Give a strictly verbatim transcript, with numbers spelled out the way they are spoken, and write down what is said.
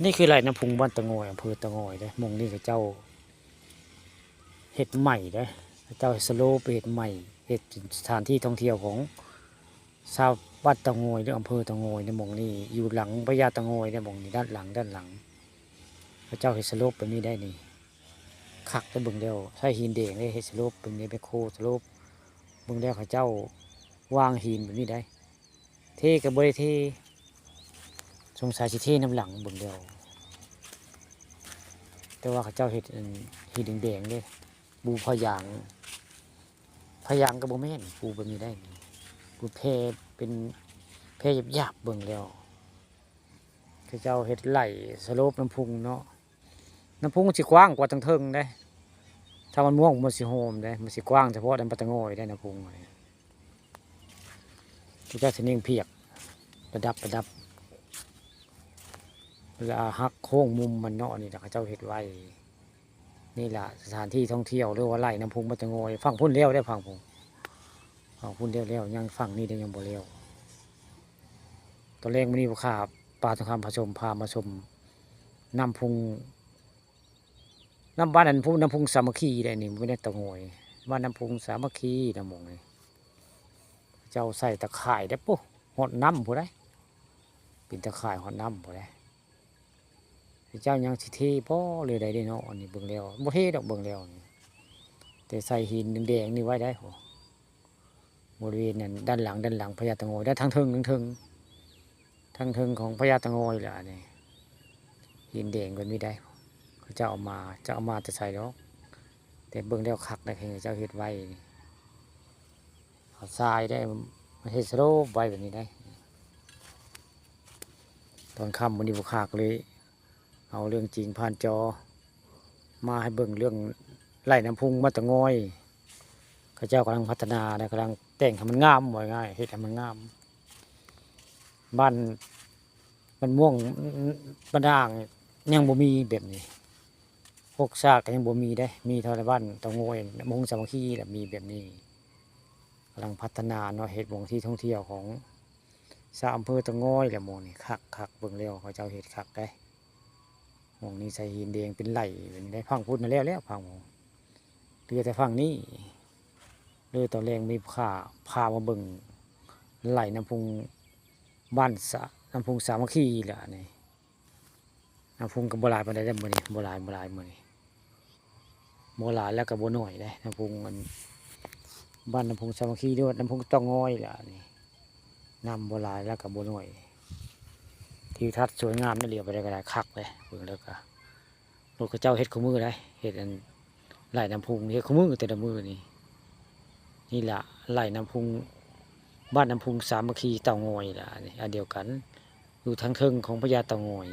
นี่คือไร่น้ำพุงบ้านเตางอย อำเภอเตางอยเด้ หม่องนี้เขาเจ้าเฮ็ดใหม่เด้ เขาเจ้าเฮ็ดสโลปไปเฮ็ดใหม่ เฮ็ดเป็นสถานที่ท่องเที่ยวของชาวบ้านเตางอยหรืออำเภอเตางอยในหม่องนี้ อยู่หลังพญาเตางอยในหม่องนี้ ด้านหลัง ด้านหลัง เขาเจ้าเฮ็ดสโลปแบบนี้ได้นี่ คักได้เบิ่งแล้ว ใช้หินแดงเลย เฮ็ดสโลปแบบนี้ แมคโครสโลป เบิ่งแล้วเขาเจ้าวางหินแบบนี้ได้ เทก็บ่ได้เท สงสัยสิเทน้ำหลังเบิ่งแล้ว แต่ว่าเขาเจ้าเฮ็ดอันหินแดงๆเด้ ปูผ้ายาง ผ้ายางก็บ่แม่น ปูแบบนี้ได้ ปูแพเป็นแพหยาบๆเบิ่งแล้ว เขาเจ้าเฮ็ดไร่สโลปน้ำพุงเนาะ น้ำพุงมันสิกว้างกว่าทางเทิงเด้ ถ้ามันม่วงมันสิโฮมเด้ มันสิกว้างเฉพาะด้านปะตะงอยได้น้ำพุง เขาเจ้าสินิ่งเพียก ประดับประดับ แล้วหักโค้งมุมมันเนาะ นี่ล่ะเขาเจ้าเฮ็ดไว้ นี่ล่ะสถานที่ท่องเที่ยวหรือว่าไร่น้ำพุงปะตะงอย ฝั่งพุ้นแล้วเด้ ฝั่งพุ้น ฝั่งพุ้นแล้วแล้ว ยังฝั่งนี้ได้ยังบ่แล้ว ตอนแรกมื้อนี้บ่าวข้า ปาทองคำพาชม พามาชมน้ำพุง น้ำบ้านอันพุง น้ำพุงสามัคคีได้นี่ บ่แม่นเตางอย บ้านน้ำพุงสามัคคีนะหม่องนี้ เจ้าใส่ตะข่ายได้ปุ๊ ฮอดน้ำพุ้นได้ เป็นตะข่ายฮอดน้ำพุ้นได้ เจ้ายังสิเทบ่หรือใดเด้เนาะ อันนี้เบิ่งแล้ว บ่เทดอกเบิ่งแล้วนี่ แต่ใส่หินแดงๆนี่ไว้ได้ โห บริเวณนั้น ด้านหลัง ด้านหลังพญาเตางอย ด้านทางเทิง ทางเทิง ทางเทิงของพญาเตางอยแหละอันนี้ หินแดงก็มีได้ เขาเจ้าเอามา จะเอามาแต่ใส่ดอก แต่เบิ่งแล้วคักได้ เขาเจ้าเฮ็ดไว้นี่ เอาทรายได้ มาเฮ็ดสโลปไว้แบบนี้ได้ ตอนค่ำมื้อนี้บ่าวข้าก็เลย เอาเรื่องจริงผ่านจอ มาให้เบิ่งเรื่องไร่น้ำพุงบ้านเตางอย เขาเจ้ากำลังพัฒนานะ กำลังแต่งให้มันงาม ว่าง่าย เฮ็ดให้มันงาม บ้าน บ้านม่วง บ้านด่าง ยังบ่มีแบบนี้ ฮกซากก็ยังบ่มีเด้ มีเท่าแต่บ้านเตางอย น้ำพุงสามัคคีแหละมีแบบนี้ กำลังพัฒนาเนาะ เฮ็ดหม่องที่ท่องเที่ยวของชาวอำเภอเตางอยแหละหม่องนี้ คักๆ เบิ่งแล้วเขาเจ้าเฮ็ดคักเด้ หม่องนี้ใส่หินแดงเป็นไร่ เป็นได้ ฝั่งพุ้นนั่นแล้ว แล้วฝั่งพุ้น เหลือแต่ฝั่งนี้ เลยตอนแรกมีข้าพามาเบิ่งไร่น้ำพุงบ้านสะ น้ำพุงสามัคคีแหละนี่ น้ำพุงก็บ่หลายปานใดเด้อมื้อนี้ บ่หลาย บ่หลายมื้อนี้ บ่หลายแล้วก็บ่น้อยเด้ น้ำพุงอัน บ้านน้ำพุงสามัคคีด้วย น้ำพุงเตางอยแหละนี่ น้ำบ่หลายแล้วก็บ่น้อย ทิวทัศน์สวยงามนี่ เหลียวไปได้ก็ได้คักเลย เบิ่งแล้วก็ รถเขาเจ้าเฮ็ดคู่มือได้ เฮ็ดอัน ไร่น้ำพุงเฮ็ดคู่มือแต่ละมื้อนี่ นี่ล่ะ ไร่น้ำพุง บ้านน้ำพุงสามัคคีเตางอยล่ะนี่ อันเดียวกัน อยู่ทางเทิงของพญาเตางอย